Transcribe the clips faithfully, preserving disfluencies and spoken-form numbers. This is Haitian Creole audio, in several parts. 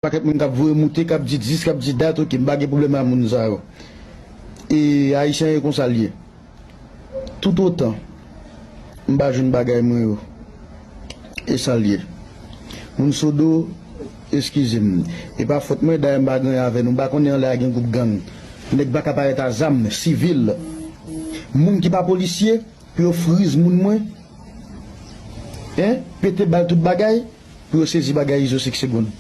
pakèt moun k ap voye moute, k ap di dis, k ap di dat, oke, m pa gen pwoblèm ak moun sa yo. E Ayisyen yo konsa l ye. Toutotan m pa jwenn bagay mwen yo, e sa l ye. Moun Sodo, eskize m. E pa fòt mwen, dayè m pa gen anyen avè nou. M pa konnen anlè a gen gwoup gang. Nèg pa ka parèt a zam, sivil. Moun ki pa polisye, pou yo friz moun mwen, en, pete bal tout bagay, pou yo sezi bagay Izo senk segonn.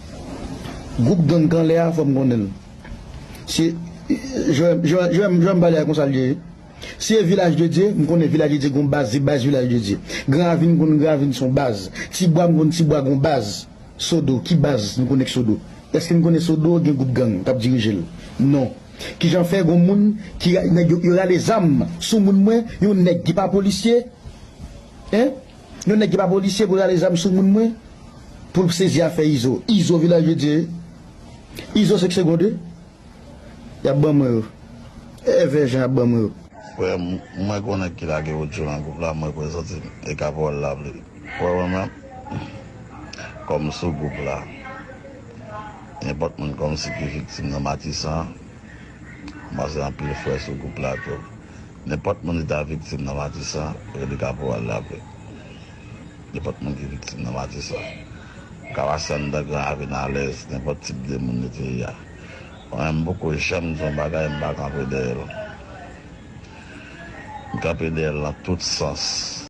Gwoup gang k anlè a, fò m konnen l. Se, Jowèm, Jowèm, Jowèm, Jowèm pale a konsa l ye. Se Vilaj de Dye, m konnen Vilaj de Dye gon baz, se baz Vilaj de Dye. Gran Ravin, m konn Gran Ravin se yon baz. Tibwa, m konn Tibwa gon baz. Sodo, ki baz nou konnen k Sodo? Èske n konnen Sodo gen gwoup gang k ap dirije l? Non. Kijan fè gon moun ki ra-, nèg yo, yo rale zam sou moun mwen, yon nèg ki pa polisye, en? Yon nèg ki pa polisye pou rale zam sou moun mwen, pou l sezi afè Izo. Izo Vilaj de Dye. Izo senk segonn. Y ap ban mwen yo. Èvè jan y ap ban mwen yo. Frè m, mwen konnen ki lage odyo nan gwoup la, mwen prezante m e kapòl la vle. Frè mwen menm, kòm sou gwoup la, nenpòt moun kòmsi ki viktim nan Matisan, m pase anpil frè sou gwoup la tou. Nenpòt moun ki ta viktim nan Matisan, rele kapòl la vle. Nenpòt moun ki viktim nan Matisan. Ka pase anndan Gran Ravin alèz, nenpòt tip de moun li te ye a. Mwen menm, m poko janm di yon bagay, m pa kanpe dèyè l. M kanpe dèyè l nan tout sans.